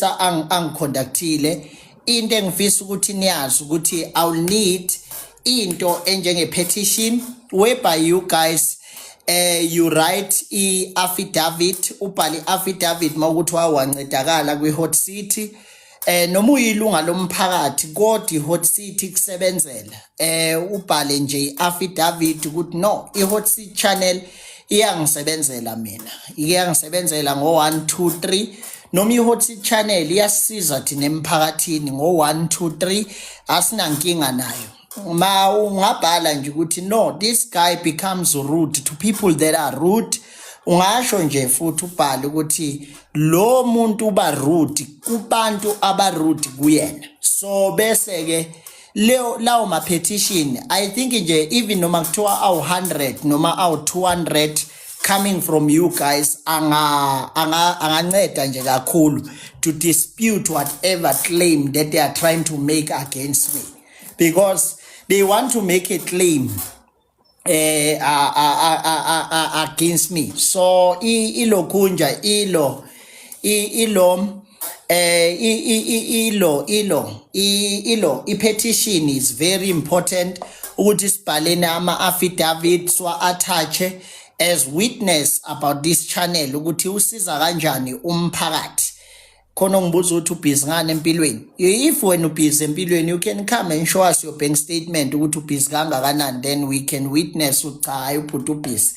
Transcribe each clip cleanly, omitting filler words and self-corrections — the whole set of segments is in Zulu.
Angiconductile into engifisa ukuthi niyazi ukuthi I'll need into enjenge petition whereby you guys you write i affidavit, ubhale affidavit mawukuthi wawancedakala kwi hot city, noma uyilunga lomphakathi kodwa i-hot city kusebenzela, ubhale nje i-affidavit ukuthi no, i-hot city channel iyangisebenzela mina, iyangisebenzela ngo-1 2 3, noma i-hot city channel iyasisiza thina emphakathini ngo-1 2 3, asinankinga nayo. Ma ungabhala nje ukuthi no, this guy becomes rude to people that are rude, ungasho nje futhi ubhale ukuthi lo muntu uba rude kubantu aba rude kuyena. So bese ke leyo lawo ma petition, I think nje even noma kuthiwa awu 100 noma awu 200 coming from you guys, anga anga anganceda nje kakhulu to dispute whatever claim that they are trying to make against me, because they want to make a claim against me. So ilokhunja ilo ilo ilo ilo ilo i-petition is very important ukuthi sibhalene ama affidavits wa attach as witness about this channel, ukuthi usiza kanjani umphakathi. Khona ngibuza ukuthi ubhizi ngani empilweni. If wena ubhizi empilweni, you can come and show us your bank statement ukuthi ubhizi kangakanani, then we can witness ukuthi cha, hayi, ubhuti ubhizi.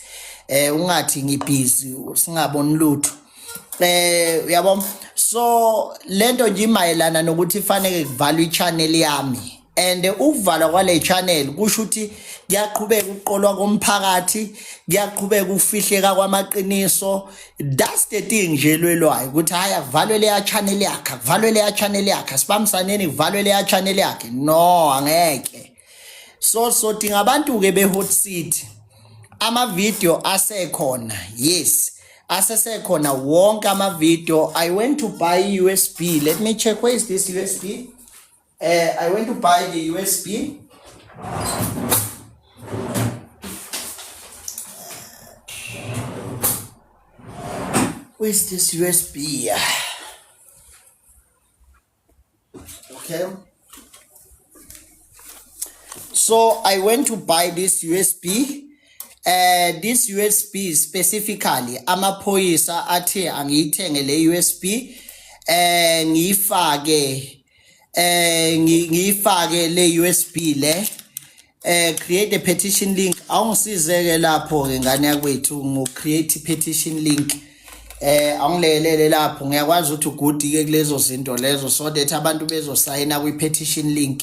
Ungathi ngibhizi singaboni lutho, uyabo. So lento nje imayelana nokuthi fanele kuvalwe i-channel yami, and ukuvalwa kwale channel kusho ukuthi kuyaqhubeka ukuqolwa komphakathi, kuyaqhubeka ukufihleka kwamaqiniso. That's the thing nje lwelwayo ukuthi hayi, akuvalwe leya channel yakhe, akuvalwe leya channel yakhe, asibambisaneni kuvalwe leya channel yakhe. No, angeke. So dinga abantu-ke be-hot city. Ama-video asekhona, yes, asesekhona wonke ama-video. I went to buy USB. Let me check, where is this USB? I went to buy the USB. Where's this USB? Okay, so I went to buy this USB. This USB specifically, amaphoyisa athe angiyithenge le USB, ngiyifake ngiyifake le USB le. Create a petition link. Awungisizeke lapho ke ngane yakwethu ngo create petition link. Awungilelele lapho, ngiyakwazi ukuthi u-good ke kulezo zinto lezo, so that abantu bezosayina kwi petition link.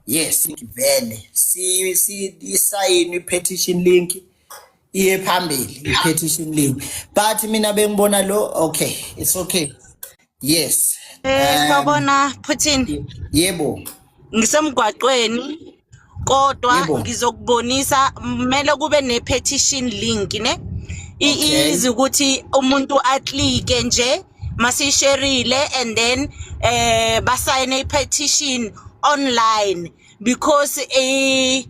Yes, vele si isayini i-petition link, iye phambili i-petition link, but mina bengibona lo. Okay, it's okay, yes. Sawubona Putin. Yebo. Ngisemgwaqweni kodwa ngizokubonisa kumele kube ne-petition link ne. Easy ukuthi umuntu a-clicke nje masisharile and then basayine i-petition online, because I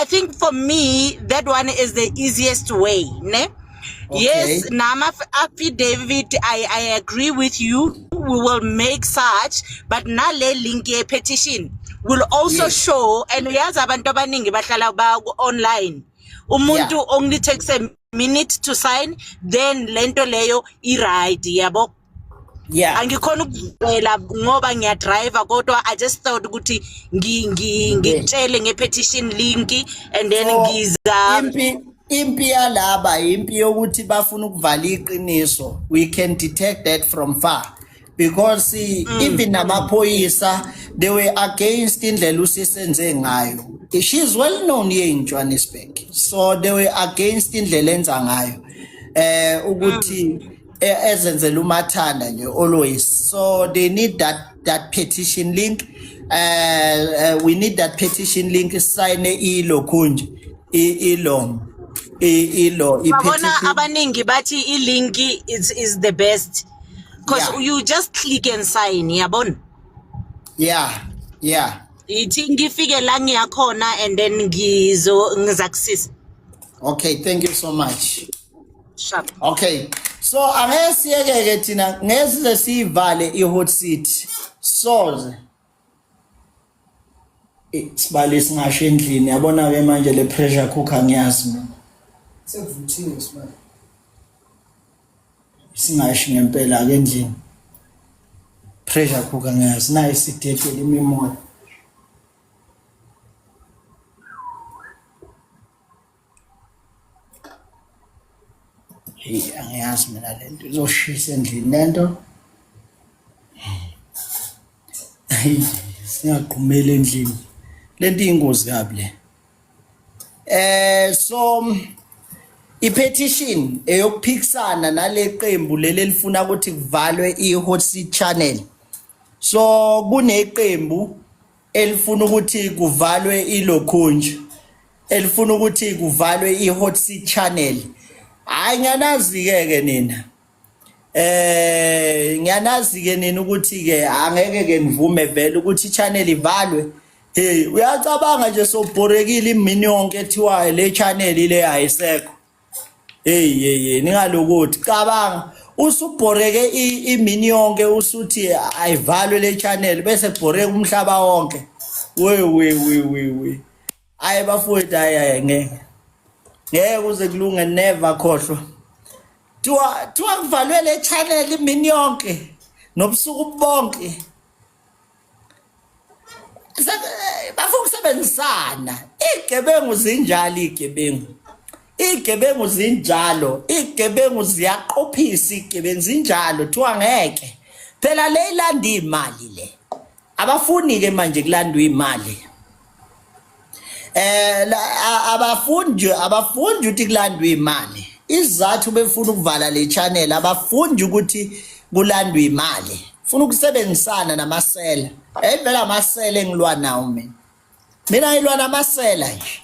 think for me that one is the easiest way ne. Yes, nama affidavit, I agree with you, we will make such, but nale link ye petition will also show, and uyazi abantu abaningi bahlala ba online, umuntu only takes a minute to sign, then lento leyo i right, yabo. Angikhona ukuvela ngoba ngiyadrive, kodwa I just thought ukuthi ngikutshele nge-petition link and then So, ngiza impi yalaba impi yokuthi bafuna ukuvala iqiniso. We can detect that from far because see, even namaphoyisa, they were against indlela usisenze ngayo. She's well known here in Johannesburg, so they were against indlela enza ngayo, ukuthi ezenzela umathanda nje always. So they need that petition link. We need that petition link, sign ilokhunje ilo ilo Babona i-petition. Abaningi bathi i-link is the best because you just click and sign, yabona. Ithi ngifike la ngiyakhona and then ngizo ngizakusiza. Okay, thank you so much. Sharp. Okay. So angeke siyekeke thina ngeke size siyivale i-hot seat. Soze. Sibale singasho endlini yabona ke manje le pressure cooker ngiyazi mina. Sekuvuthiwe sibale. Singashi ngempela ke endlini. Pressure cooker ngiyazi nayi sidedele imimoya. Hey angiyazi mina lento izoshisa endlini lento. Hey singaqhumeli endlini. Lento iyingozi kabi le. So i-petition eyokuphikisana naleqembu leli elifuna ukuthi kuvalwe i-Hot Seat Channel. So kuneqembu elifuna ukuthi kuvalwe ilokhunje elifuna ukuthi kuvalwe i-Hot Seat Channel. Hayi ngiyanazi ke ke nina. Ngiyanazi ke nina ukuthi ke angeke ke nivume vele ukuthi i-channel ivalwe. Hey uyacabanga nje sobhorekile imini yonke ethiwa le channel le ayisekho. Hey hey hey ningalokuthi cabanga usubhoreke imini yonke usuthi ayivalwe le channel bese bhoreka umhlaba wonke. We we we we we. Hayi bafowethu hayi hayi ngeke. Ngeke kuze kulunge never khohlwa. Thiwa kuvalwe le channel imini yonke nobusuku bonke. Bafuna ukusebenzisana. Igebengu zinjalo igebengu. Igebengu zinjalo, igebengu ziyaqophisa igebengu zinjalo thiwa ngeke. Phela le ilanda imali le. Abafuni ke manje kulandwa imali. Abafundi ukuthi kulandwa imali. Isizathu befuna ukuvala le channel abafundi ukuthi kulandwa imali. Funa ukusebenzisana namasela. Evela amasela engilwa nawo mina. Mina ngilwa namasela nje.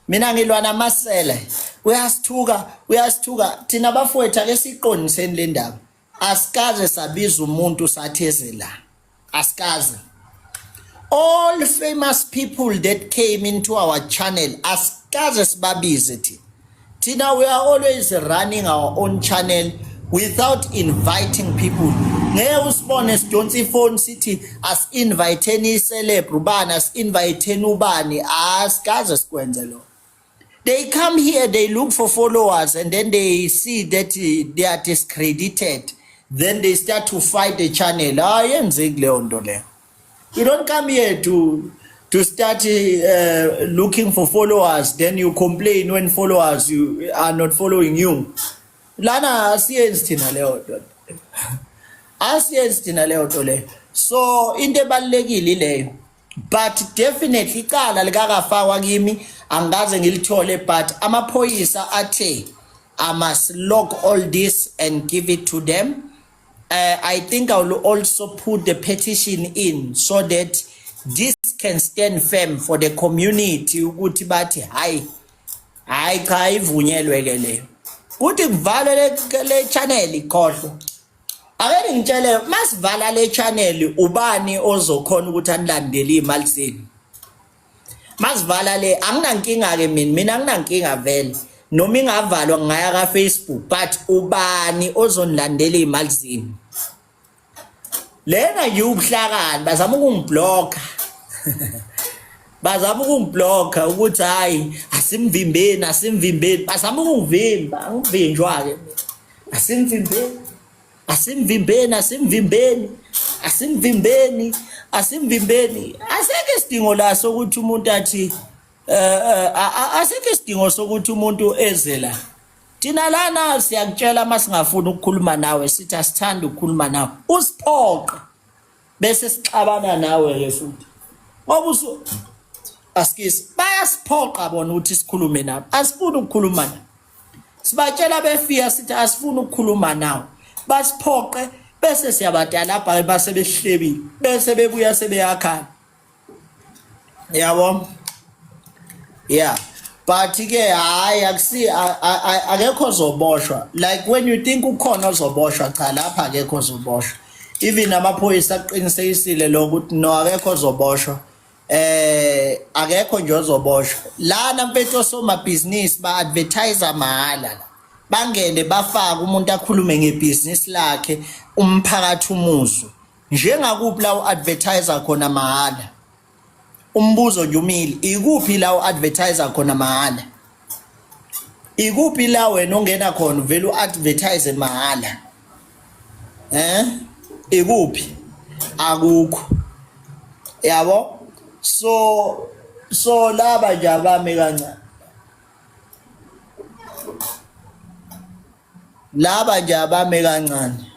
Mina ngilwa namasela. Uyasithuka, uyasithuka. Thina bafowethu ake siqondiseni le ndaba. Asikaze sabiza umuntu satheze la. Asikaze. All famous people that came into our channel asikaze sibabize thina. Thina we are always running our own channel without inviting people. Ngeke usibone sidonsa ifoni sithi as-inviteni i-celeb ubani as-inviteni ubani asikaze sikwenze lokho. They come here, they look for followers, and then they see that they are discredited. Then they start to fight the channel. Ayenzeki leyo nto leyo. You don't come here to start looking for followers, then you complain when followers you are not following you. Lana asiyenzi thina leyo nto. Asiyenzi thina leyo nto leyo. So into ebalulekile leyo. But definitely icala likakafakwa kimi angikaze ngilithole, but amaphoyisa athe I must log all this and give it to them. I think I will also put the petition in so that this can stand firm for the community ukuthi bathi hayi hayi cha ivunyelwe ke leyo. Kuthi kuvalwe le channel ikhohlwa. Ake ngitshele masivala le channel ubani ozokhona ukuthi anilandele imali zenu. Masivala le anginankinga ke mina anginankinga vele. Noma ingavalwa ngaya ka Facebook but ubani ozonilandela imali zenu. Lena nje ubuhlakani bazama ukungiblocka. Bazama ukungiblocka ukuthi hayi asimvimbeni asimvimbeni bazama ukungivimba angivinjwa ke. Asimvimbeni asimvimbeni asimvimbeni asimvimbeni asimvimbeni asekho isidingo la sokuthi umuntu athi asekho isidingo sokuthi umuntu eze la. Thina lana siyakutshela masingafuni ukukhuluma nawe sithi asithandi ukukhuluma nawe usiphoqe bese sixabana nawe ke futhi ngoba usu asikisi bayasiphoqa bona ukuthi sikhulume nabo asifuni ukukhuluma nabo sibatshela befika sithi asifuni ukukhuluma nawe basiphoqe bese siyabatalabha base behlebile bese bebuya sebeyakhala yabo. Yeah, but ke hayi akusi akekho ozoboshwa. Like when you think ukhona ozoboshwa, cha lapha akekho ozoboshwa. Even amaphoyisa aqinisekisile lokho ukuthi no akekho ozoboshwa. Akekho nje ozoboshwa lana mfethu. Osomabhizinisi ba-advertise mahhala la. Bangene bafake umuntu akhulume ngebhizinisi lakhe umphakathi umuzwe. Njengakuphi la u-advertiser khona mahhala? Umbuzo nje umile, ikuphi la u-advertiser khona mahhala? Ikuphi la wena ongena khona uvele u-advertise mahhala? Eh? Ikuphi? Akukho. Yabo? So so laba nje abame kancane. Laba nje abame kancane.